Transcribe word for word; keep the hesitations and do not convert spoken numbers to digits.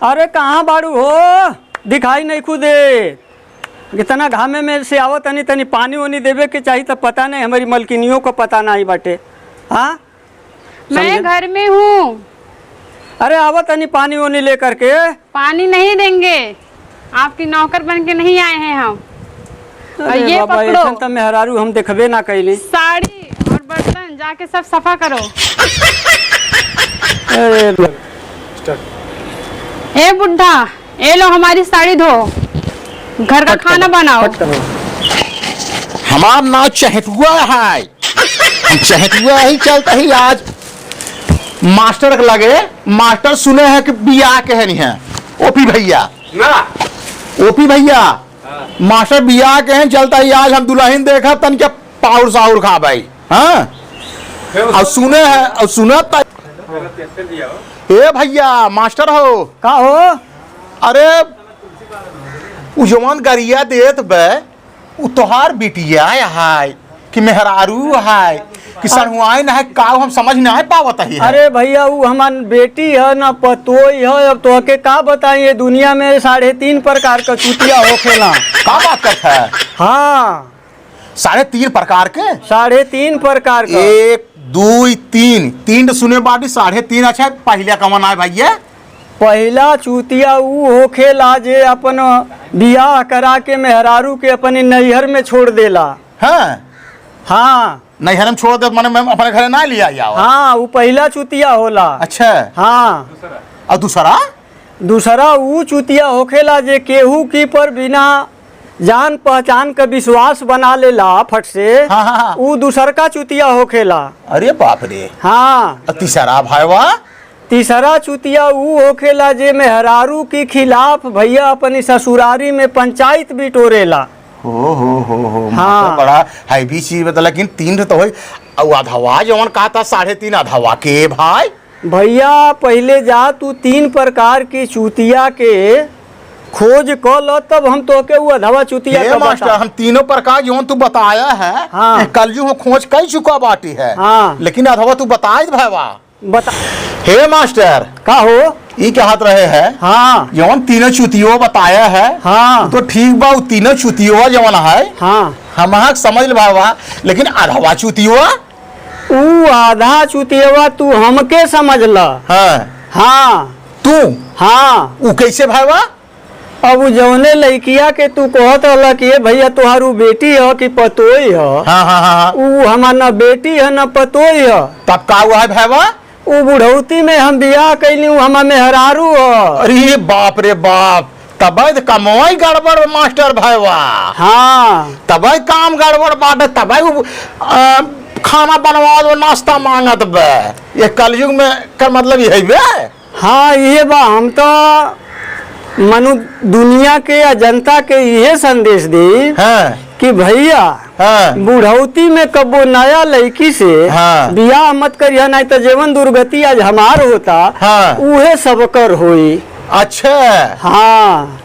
अरे कहाँ बाड़ू हो, दिखाई नहीं खुदे। इतना घामे में से आवत तनी, तनी पानी ओनी देवे के चाही, तब पता नहीं हमारी मलकिनियों को पता नहीं बाटे। हाँ, मैं समझे? घर में हूँ। अरे आवत तनी पानी ओनी लेकर के। पानी नहीं देंगे, आपकी नौकर बन के नहीं आए हैं हम। और अरे ये बाबा, पकड़ो। ऐसन त मेहरारू हम देखबे ना कैली। साड़ी और बर्तन जाके सब सफा करो। अरे ए बुढ़ा, ये लो हमारी साड़ी धो, घर का खाना बनाओ। हमार नाव चहेटुआ है। हम चहेटुआ ही चलता ही आज मास्टर के लगे। मास्टर सुने हैं कि बियाह के है नहीं है। ओपी भैया। ना। ओपी भैया। हाँ। मास्टर बियाह के हैं, चलता ही आज हम दुल्हन देखा तन के पाउर साउर खा भाई। हाँ। फिर और सुने हैं, और सुनत ए भैया, मास्टर हो। का हो? अरे, उ जवन गरिया देत बे, उ तोहार बिटिया है कि मेहरारू है कि सड़हुआइन है, का हम समझ नहीं पावत ही है। अरे भैया, उ हमार बेटी है ना पतोई है। अब तोहके का बताई, ये दुनिया में साढ़े तीन प्रकार का चूतिया होखेला। का बात करत है? हाँ। साढ़े तीन प्रकार के? साढ़े तीन प्रकार का। एक, दुई, तीन। तीन तो सुने बाटी, साढ़े तीन। अच्छा, पहले कवन आए भैया? पहिला चूतिया ऊ होखेला जे अपन बियाह करा के मेहरारू के अपने नैहर में छोड़ देला। हाँ। हाँ। नैहर में छोड़ देत, माने मैं अपने घरे ना लिया जाओ। हाँ, ऊ पहिला चूतिया होला। अच्छा। हाँ। और दूसरा? दूसरा ऊ चूतिया होखेला जे केहू की पर बिना जान पहचान के विश्वास बना लेला फट से। हाँ, हाँ, हाँ। ऊ दूसर का चूतिया होखेला। अरे बाप रे। हाँ। और तीसरा भाईवा? तीसरा चूतिया ऊ होखेला जे मेहरारू के खिलाफ भैया अपनी ससुरारी में पंचायत बिटोरेला। हो, हो, हो, हो, हाँ। मतलब बड़ा हैवी चीज बता, लेकिन तीन तो होई। और अधवा जवन कहता साढ़े तीन, अधवा के भाई? भैया, पहिले जा तू तीन प्रकार की चूतिया के खोज क ल, तब हम तोहके उ अधवा चूतिया हे का मास्टर, बताई। हम तीनों प्रकार जौन तू बताया है, हाँ। ये कलयुग में खोज कई चुका बाटी है, हाँ। लेकिन अधवा तू बताई दे भैया। बता। हे मास्टर, का हो? ई कहत रहे है, हाँ। जौन तीनों चूतियो बताया है, हाँ। तो ठीक बा, उ तीनों चूतियो जौन है, हाँ। हम समझ ले भैया, लेकिन अधवा चूतियो ऊ आधा चुतियवा तू हमके समझ ल। हाँ। हाँ। तू? हाँ। ऊ कैसे भाईवा? अब ऊ जौने लइकिया के तू कहत रहला कि ए भैया तोहार ऊ बेटी ह कि पतोई ह? हाँ, हाँ, हाँ, हाँ। ऊ हमार न बेटी ह न पतोई ह। तब का हुआ है भाईवा? ऊ बुढ़ौती में हम बियाह कैली, ऊ हमार मेहरारू ह। अरे बाप रे बाप, तबे त कमवाई गड़बड़ मास्टर भाईवा। हाँ। तबे काम गड़बड़ बाटे, तबे उ, अ, खाना बनवा दो, नाश्ता मांगत बे। ये कलयुग में कर मतलब ये है बे? हाँ, ये बा। हम तो मनु दुनिया के या जनता के ये संदेश दी हाँ। कि भैया, हाँ। बुढ़ौती में कबो नया लड़की से हाँ। बियाह मत करिया, नहीं तो जीवन दुर्गति आज हमार होता, हाँ। उहे सबकर होई। अच्छा। हाँ।